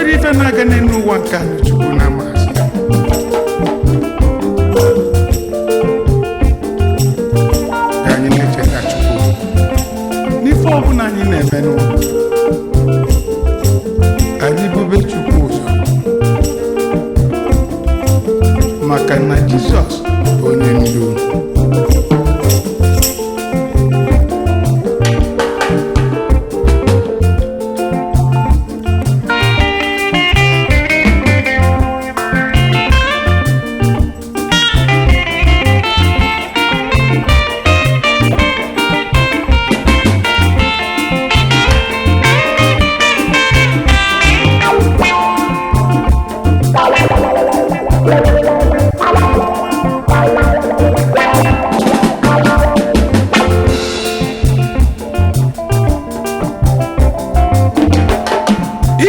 Nwere ife na-aga n'elu ụwa nke a Chukwu na-amasị. Ka anyị na-echeta Chukwu n'ife ọbụla anyị na-eme n'ụwa, anyị bube Chukwu ụzọ, maka na Jizọs bụ onye ndu.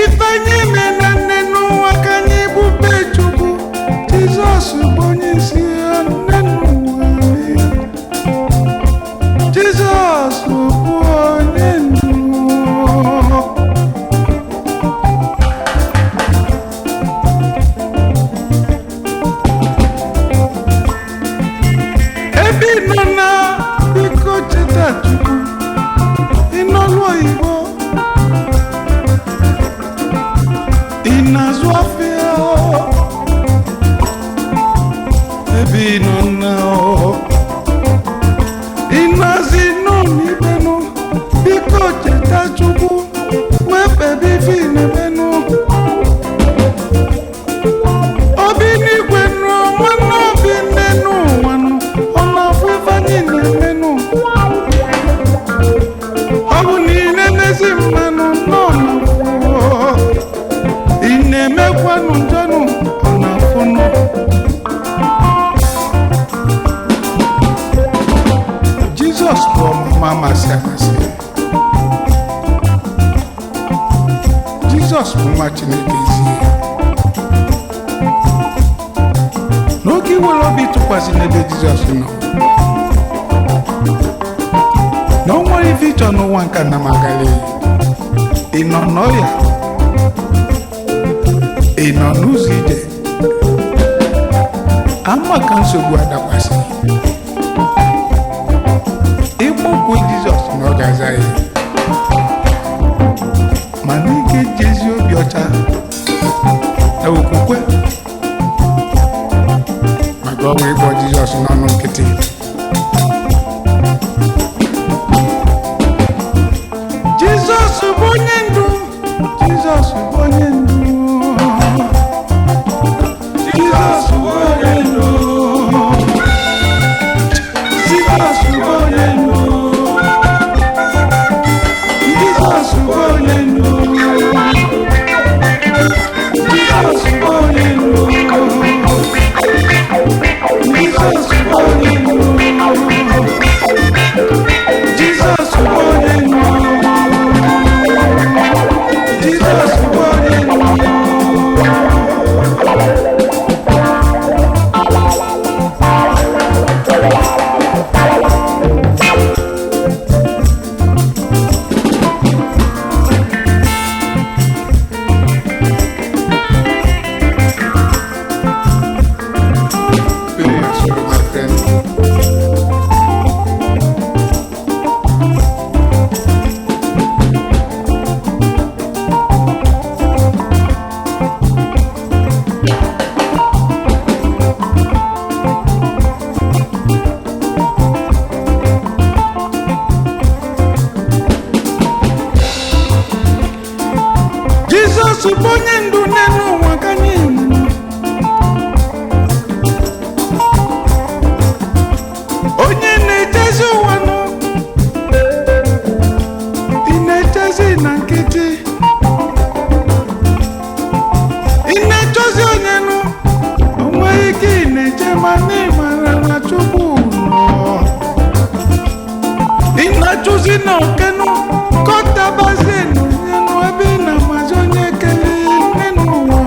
Ife anyị mere nne n'ụwa ka anyị bube Chukwu. Jizọs bụ onye isi ya nne n'ụwa niile. Jizọs bụ onye ndu. Ebe ị nọ na biko cheta Chukwu. Ị nọlụ oyibo, ị na-azụ afịa, ebe ị nọ na ị na-azụ nọ n'ibenụ, biko cheta Chukwu wee kpebe ife ị na-emenụ. Obi n'igwe nụ, nwanne obi nne n'ụwa nụ, ọ na-afụ ife anyị na-emenụ. Ọ bụ na ị na-emezi mmanụ nọ na ị na-emekwanụ njọnụ, ọ na-afụnụ. Jizọs bụ ọmụma amasị amasị. Jizọs bụ nwa Chineke ezi. N'oge iwere obi tụkwasị n'ebe Jizọs nọ, na o nwere ife ịchọ n'ụwa nke na magali. Ị nọ n'ọya, ị nọ n'ụzọ ije, ama ka nsogbu adakwasị, ịkpọkwu Jizọs na ọ ga-aza ya. Mana ị ga-eji ezi obi ọcha na okwukwe, maka ọ bụ ịkpọ Jizọs n'ọnụ nkịtị. Jizọs bụ onye ndu. Jizọs bụ onye ndu. Jizọs bụ onye ndu. Jizọs bụ onye ndu. Jizọs bụ onye ndu. Jizọs bụ onye ndu. Jizọs bụ onye ndu. Jizọs bụ onye ndu. Jizọs bụ onye ndu. Feel my soul, my friend. Jizọs bụ onye ndu n'elu ụwa ka anyị nọ. Onye na-echezi ụwa nụ, ị na-echezi na nkịtị, ị na-echozi onye nụ, o nweghị ike ị na-eche ma na ị mara na Chukwu nọ. Ị na-achụzi na okenụ kọtabazie na onye nụ, ebe ị na-amazi onye kele nne n'ụwa.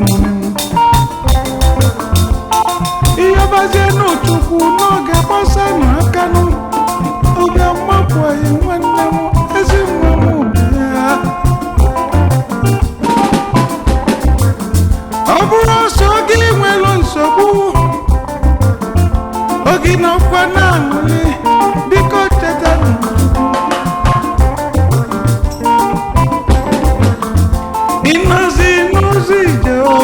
Nwanne m, ihe bazienụ Chukwu n'oge gbasanụ akanụ oge mgbapụghị. Nwanne m, ezi nwa m, bịa. Ọ bụrụ ọsọ gị nwere nsogbu, oge nọkwa na-aṅụrị, biko cheta ịnọzi n'ụzọ ije o.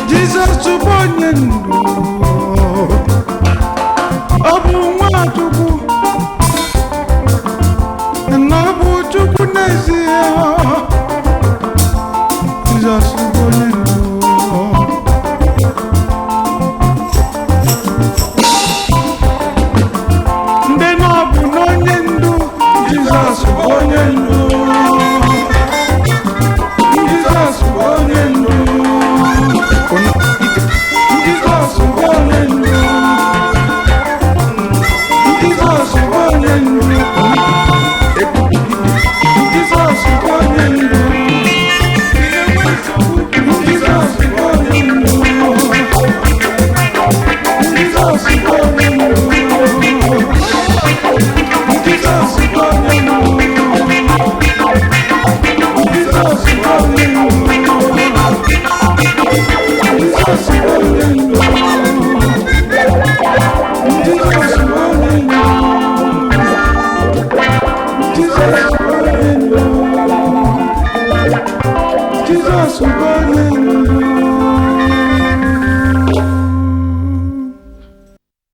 Jizọs bụ onye ndu, ọ bụ nwa Chukwu, na ọ bụ Chukwu n'ezie. Jizọs bụ onye ndu. Ndị na ọ bụ n'onye ndu. Jizọs bụ onye ndu. Jizọs bụ onye ndu. Jizọs bụ onye ndu. Jizọs bụ onye ndu. Jizọs bụ onye ndu. Jizọs bụ onye ndu. Jizọs bụ onye ndu. Jizọs bụ onye ndu. Jizọs bụ onye ndu. Jizọs bụ onye ndu. Jizọs bụ onye ndu. Jizọs bụ onye ndu. Jizọs bụ onye ndu.